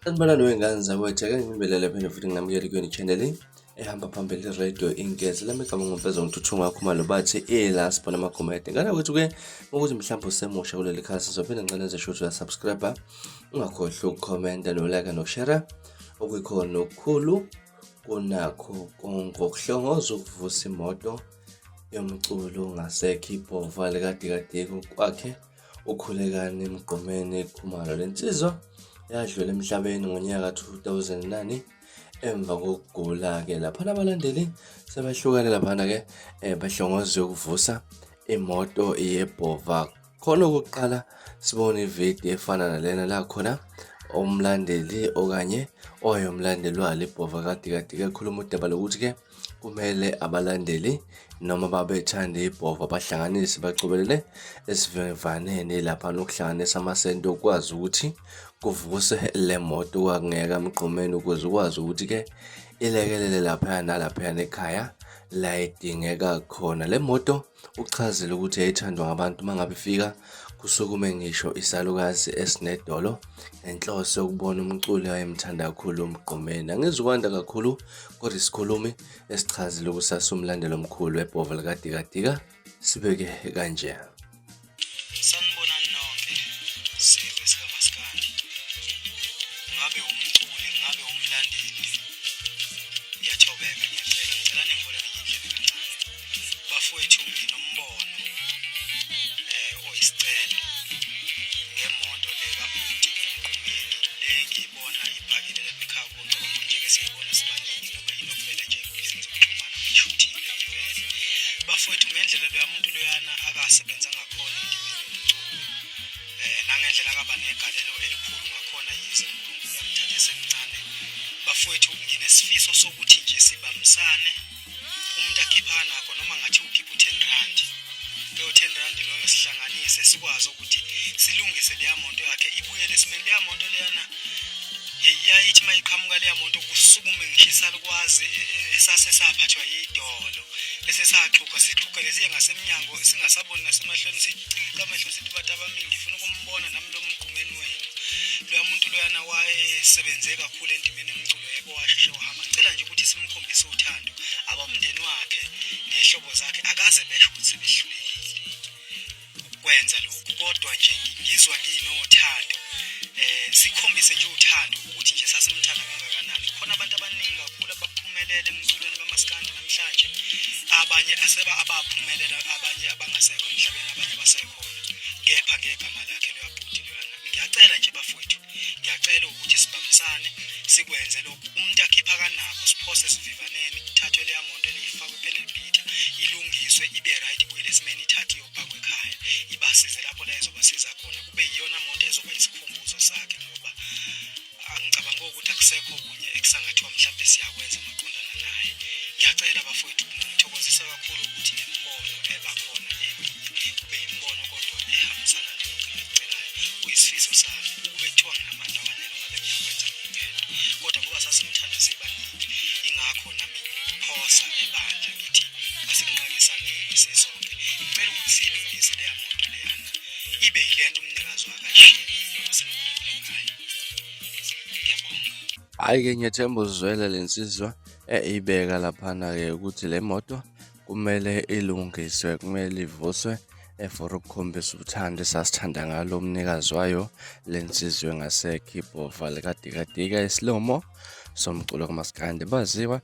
Sanibonani wey'ngane zakwethu, ake nginibelele phinde futhi nginamukele kuyona i-channel ehamba phambili i-radio Inkezi. Lami igama nguMfezo Ngithuthunga Khumalo bathi ila sibona amagomede. Ngane kwethu-ke ukuthi mhlawumbe usemusha kuleli khasi ngizophinde ngicela nje shuthi uyasubscribe, ungakhohlwa ukukhomenta no-like nokushare okuyikhona okukhulu kunakho konke okuhlongoza ukuvusa imoto yomculo ongasekho ibhova likadikadika kwakhe uKhulekani Mgqumeni Khumalo. Le nsizwa yadlula emhlabeni ngonyaka 2009 emva kokugula-ke. Laphana abalandeli sebehlukene laphana-ke bahlongoze ukuvusa imoto yebhova. Khona okokuqala sibone ividiyo efana nalena la khona umlandeli okanye owayewumlandeli walo ibhova kadikadika ekhuluma udaba lokuthi-ke kumele abalandeli noma babethanda ibhova bahlanganise bacobelele esivivaneni lapha nokuhlanganisa amasenti okwazi ukuthi kuvuse le moto kwakungeka emgqomeni ukuze ukwazi ukuthi-ke ilekelele laphaya nalaphayana ekhaya la idingeka khona le moto. Uchazile ukuthi yayithandwa ngabantu uma ngabe ifika kusukume ngisho isalukazi esinedolo ngenhloso yokubona umculi ayemthanda kakhulu uMgqumeni. Angizukwanda kakhulu kodwa isikhulumi esichazile ukuthi sasiwumlandeli omkhulu webhova likaDikadika sibeke kanje. Sanibonani nonke sizwe sikaMaskandi. Ngabe umculi, ngabe umlandeli. Ngiyathobeka, ngiyacela, ngicela ningiboleke nje indlebe kancane. Bafowethu nginombono eh oyisicelo ngemoto le kabhuti uMgqumeni le ngiyibona iphakile lapha ekhaya kubo ngicabanga ukuthi nje-ke siyayibona sibaningi ngoba inovela nje enkundleni zokuxhumana ngiyishuthile ivele. Bafowethu ngendlela loya muntu loyana akasebenza ngakhona endimeni yomculo eh nangendlela akaba negalelo elikhulu ngakhona yize uNkulunkulu amthathe esemncane bafowethu nginesifiso sokuthi nje sibambisane umuntu akhipha kanakho noma ngathi ukhipha u-10 rand loyo 10 rand loyo sihlanganise sikwazi ukuthi silungise leya moto yakhe ibuyele esimeni. Leya moto leyana yayithi uma iqhamuka leya moto kusukume ngisho isalukwazi esase saphathwa yidolo esesaxhuga sixhugele siye ngasemnyango singasaboni nasemahlweni sicika amehlo sithi bathi abami ngifuna ukumbona nami lo mgqumeni wenu. Loya muntu loyana wayesebenze kakhulu endimeni yomculo yebo washeshe wahamba. Ngicela nje ukuthi simkhombise uthando abomndeni wakhe nehlobo zakhe akaze besho ukuthi sebehlulekile ukwenza lokhu kodwa nje ngizwa nginothando eh sikhombise nje uthando ukuthi nje sasimthanda kangakanani. Khona abantu abaningi kakhulu abaphumelele emculweni kamaskandi namhlanje, abanye aseba abaphumelela, abanye abangasekho emhlabeni, abanye abasekhona, kepha ngegama lakhe loyabhuti loyana. Ngiyacela nje bafowethu, ngiyacela ukuthi sibambisane sikwenze lokhu. Umuntu akhipha kanakho siphose sivivaneni, kuthathwe leya moto leyifakwe panel beater ilungiswe ibe right ibuyele esimeni, ithathe iyopakwa ekhaya ibasize lapho la izobasiza khona, kube yiyona moto ezoba isikhumbuzo sakhe ngoba angicabanga ukuthi akusekho okunye ekusangathiwa mhlawumbe siyakwenza maqondana naye. Ngiyacela bafowethu, ngithokozisa kakhulu ukuthi nemibono eba khona eminye kube imibono kodwa ehambisana nalokhu engikucelayo. Kuyisifiso sami ukube kuthiwa nginamandla awanele ngabe ngiyakwenza ngingedwa, kodwa ngoba sasimthanda sibaningi ingakho nami ngiphosa ebandla ngithi asikunqakisaneni sisonke. Ngicela ukuthi siyilungise leya moto leyana ibe yile nto umnikazi wakhe ayishiye iyona simkhumbule ngayo. Ngiyabonga. Hhayi-ke ngiyethemba uzwele le nsizwa ibeka laphana-ke ukuthi le moto kumele ilungiswe, kumele ivuswe for ukukhombisa uthando esasithanda ngalo umnikazi wayo le nsizwa engasekho ibhova likadikadika isilomo somculo kamaskandi baziwa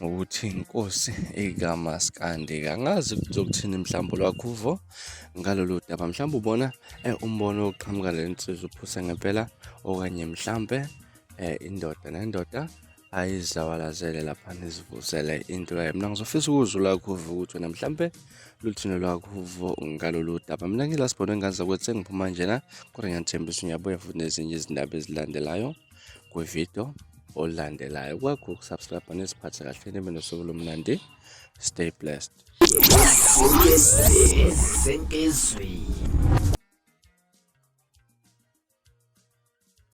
ngokuthi inkosi ikamaskandi. Angazi kuzokuthini mhlawumbe olwakho uvo ngalolu daba, mhlawumbe ubona umbono oqhamuka le nsizwa uphuse ngempela okanye mhlampe indoda nendoda ayizawalazele lapha nizivusele into yayo. Mina ngizofisa ukuzwa olwakho uvo ukuthi wena mhlampe luthini olwakho uvo ngalolu daba. Mina ngila sibone ngane zakwethu sengiphuma njena kodwa ngiyanithembisa ngiyabuya futhi nezinye izindaba ezilandelayo kwividiyo olandelayo. Kwakho ukusubscribe niziphathe kahle nibe nosuku olumnandi. Stay blessed. Sengezweni.